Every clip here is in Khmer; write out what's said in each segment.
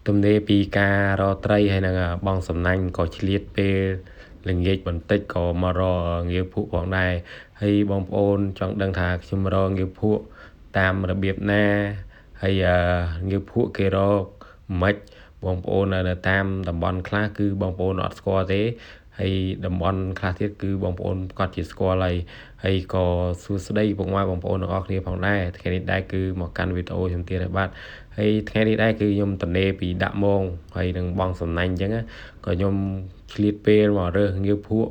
ទំនេរពីការរកត្រីហើយនឹងបងសំណាញ់ក៏ឆ្លៀតពេលល្ងាចបន្តិចក៏មករកងាវភក់ផងដែរហើយបងប្អូនចង់ដឹងថាខ្ញុំរកងាវភក់តាមរបៀបណាហើយងាវភក់គេរកមិនបងប្អូននៅតាមតំបន់ខ្លះគឺបងប្អូនអត់ស្គាល់ទេហើយតំបន់ខ្លះទៀតគឺបងប្អូនគាត់ជាស្គាល់ហើយហើយក៏សួស្តីពុកម៉ែបងប្អូនទាំងអស់គ្នាផងដែរថ្ងៃនេះដែរគឺមកកាន់វីដេអូខ្ញុំទៀតហើយបាទហើយថ្ងៃនេះដែរគឺខ្ញុំតនេពីដាក់មងហើយនឹងបងសំណាញ់អញ្ចឹងក៏ខ្ញុំឆ្លៀតពេលមករើសងាវភក់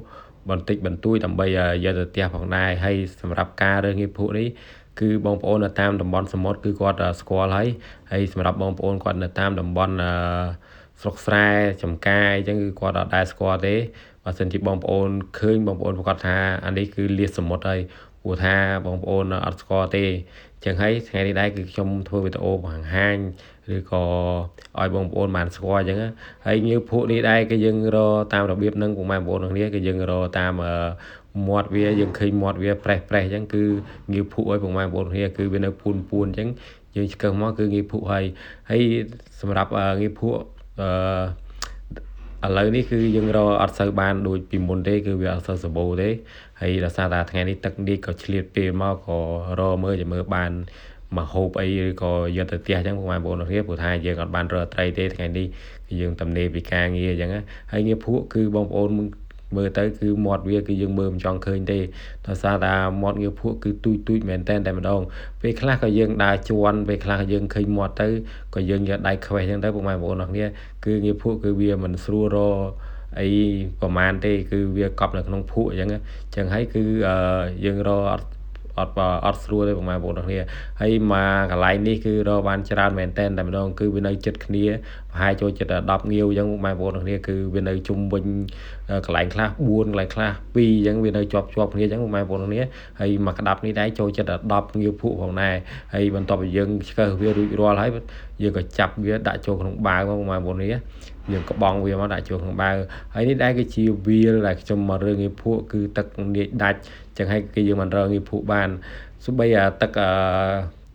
បន្តិចបន្តួចដើម្បីយកទៅផ្ទះផងដែរហើយសម្រាប់ការរើសងាវភក់នេះគឺបងប្អូននៅតាមតំបន់សមុទ្រគឺគាត់ស្គាល់ហើយហើយសម្រាប់បងប្អូនគាត់នៅតាមតំបន់ស្រុកស្រែចំការអញ្ចឹងគឺគាត់អត់ដែលស្គាល់ទេបើសិនជាបងប្អូនឃើញបងប្អូនប្រកាសថាអានេះគឺលាសសមុទ្រហើយព្រោះថាបងប្អូនអត់ស្គាល់ទេចឹងហើយថ្ងៃនេះដែរគឺខ្ញុំធ្វើវីដេអូបង្ហាញឬក៏ឲ្យបងប្អូនបានស្គាល់អញ្ចឹងហើយងាវភក់នេះដែរគឺយើងរកតាមរបៀបហ្នឹងពុកម៉ែបងប្អូនទាំងគ្នាគឺយើងរកតាមមាត់វាយើងឃើញមាត់វាប្រេះប្រេះអញ្ចឹងគឺងាវភក់ឲ្យពុកម៉ែបងប្អូនគ្នាគឺវានៅពូនពូនអញ្ចឹងយើងឆ្កឹះមកគឺងាវភក់ហើយហើយសម្រាប់ងាវភក់អឺឥឡូវនេះគឺយើងរកអត់សូវបានដូចពីមុនទេគឺវាអត់សូវសម្បូរទេហើយដោយសារតែថ្ងៃនេះទឹកនេះក៏ឆ្លៀតពេលមកក៏រកមើលចាំមើលបានមកហូបអីឬក៏យកទៅផ្ទះអញ្ចឹងបងប្អូនគ្នាព្រោះថាយើងអត់បានរកត្រីទេថ្ងៃនេះគឺយើងតំនេពីការងារអញ្ចឹងហើយងារភក់គឺបងប្អូនមើលទៅគឺមាត់វាគឺយើងមើលមិនចង់ឃើញទេដោយសារតែមាត់ងាវភក់គឺទូចទូចមែនតែនតែម្ដងពេលខ្លះក៏យើងដើរជន់ពេលខ្លះយើងឃើញមាត់ទៅក៏យើងយកដៃខ្វេះអញ្ចឹងទៅពុកម៉ែបងប្អូនអរគ្នាគឺងាវភក់គឺវាមិនស្រួលរកអីប្រហែលទេគឺវាកប់នៅក្នុងភក់អញ្ចឹងអញ្ចឹងហើយគឺយើងរកអត់អត់អត់ស្រួលទេបងប្អូនទាំងគ្នាហើយមកកន្លែងនេះគឺរកបានច្រើនមែនតែនតែម្ដងគឺវានៅចិត្តគ្នាប្រហែលចូលចិត្ត10ងាវអញ្ចឹងបងប្អូនទាំងគ្នាគឺវានៅជុំវិញកន្លែងខ្លះ4កន្លែងខ្លះ2អញ្ចឹងវានៅជាប់ជាប់គ្នាអញ្ចឹងបងប្អូនទាំងគ្នាហើយមកក្តាប់នេះដែរចូលចិត្ត10ងាវភក់ផងដែរហើយបន្ទាប់ពីយើងឆ្កឹះវារួចរាល់ហើយយើងក៏ចាប់វាដាក់ចូលក្នុងបាវមកបងប្អូននេះយើងក្បង់វាមកដាក់ចូលក្នុងបាវហើយនេះដែរគឺជាវាលដែលខ្ញុំមករើងាយភក់គឺទឹកនាយដាច់ចឹងហើយគឺយើងមិនរើងាយភក់បានសូម្បីអាទឹក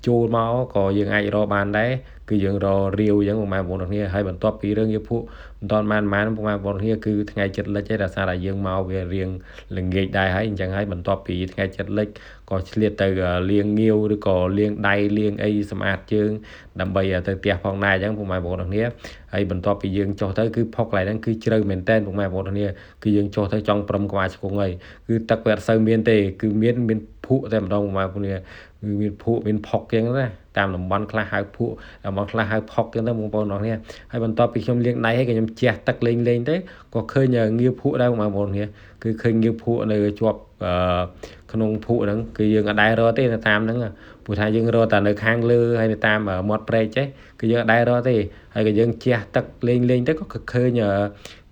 ចូលមកក៏យើងអាចរកបានដែរគឺយើងរករាវអញ្ចឹងបងប្អូនគ្នាហើយបន្ទាប់ពីរឿងងាយភក់មិនតាន់បានបានបងប្អូនគ្នាគឺថ្ងៃចិត្តលិចឯងដោយសារតែយើងមកវារៀងល្ងាចដែរហើយអញ្ចឹងហើយបន្ទាប់ពីថ្ងៃចិត្តលិចក៏ឆ្លៀតទៅលាងងាវឬក៏លាងដៃលាងអីសម្អាតជើងដើម្បីទៅផ្ទះផងដែរអញ្ចឹងបងប្អូនគ្នាហើយបន្ទាប់ពីយើងចុះទៅគឺផុកកន្លែងហ្នឹងគឺជ្រៅមែនតែនបងប្អូនគ្នាគឺយើងចុះទៅចង់ប្រឹមក្បាលឆ្កងហើយគឺទឹកវាអត់សូវមានទេគឺមានមានភក់តែម្ដងបងប្អូនគ្នាគឺមានភក់មានផុកចឹងណាតាមតំបន់ខ្លះហៅភក់តំបន់ខ្លះហៅផុកចឹងទៅបងប្អូនគ្នាហើយបន្ទាប់ពីខ្ញុំលាងដៃហើយក៏ខ្ញុំជះទឹកលេងលេងទៅក៏ឃើញងាវភក់ដែរបងប្អូនគ្នាគឺឃើញងាវភក់នៅជាប់ក្នុងភក់ហ្នឹងគឺយើងអត់ដែររកទេនៅតាមហ្នឹងព្រោះថាយើងរកតែនៅខាងលើហើយនៅតាមមាត់ព្រែកចេះគឺយើងអត់ដែររកទេហើយក៏យើងជះទឹកលេងលេងទៅក៏ឃើញ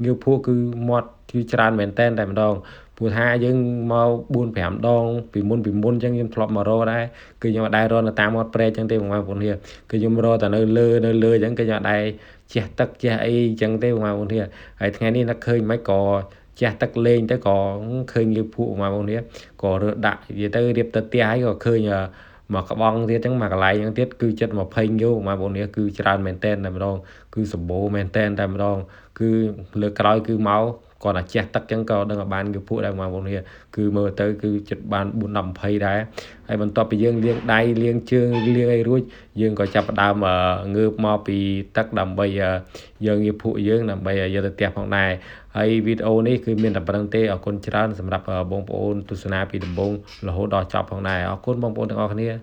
ងាវភក់គឺមាត់គឺច្រើនមែនតែនតែម្ដងព្រោះថាយើងមក4 5ដងពីមុនពីមុនអញ្ចឹងខ្ញុំធ្លាប់មករកដែរគឺខ្ញុំអត់ដែររកនៅតាមមាត់ព្រែកអញ្ចឹងទេបងប្អូនគ្នាគឺខ្ញុំរកតែនៅលើនៅលើអញ្ចឹងគឺខ្ញុំអត់ដែរជះទឹកជះអីអញ្ចឹងទេបងប្អូនគ្នាហើយថ្ងៃនេះនឹកឃើញមិនក៏ជះទឹកលេងទៅក៏ឃើញងាវភក់បងប្អូនគ្នាក៏រើដាក់និយាយទៅរៀបទៅផ្ទះហើយក៏ឃើញមកក្បងទៀតចឹងមកកន្លែងហ្នឹងទៀតគឺចិត្ត20ងាវបងប្អូននេះគឺច្រើនមែនតែនតែម្ដងគឺសម្បូរមែនតែនតែម្ដងគឺលើក្រោយគឺមកគាត់តែជះទឹកចឹងក៏ដឹងឲ្យបានងាវភក់ដែរបងប្អូននេះគឺមើលទៅគឺចិត្តបាន4 10 20ដែរហើយបន្ទាប់ពីយើងលាងដៃលាងជើងលាងអីរួចយើងក៏ចាប់ផ្ដើមងើបមកពីទឹកដើម្បីយកងាវភក់យើងដើម្បីយកទៅផ្ទះផងដែរហើយវីដេអូនេះគឺមានតែប៉ុណ្្នឹងទេអរគុណច្រើនសម្រាប់បងប្អូនទស្សនាពីដំបូងរហូតដល់ចប់ផងដែរអរគុណបងប្អូនទាំងអស់គ្នា។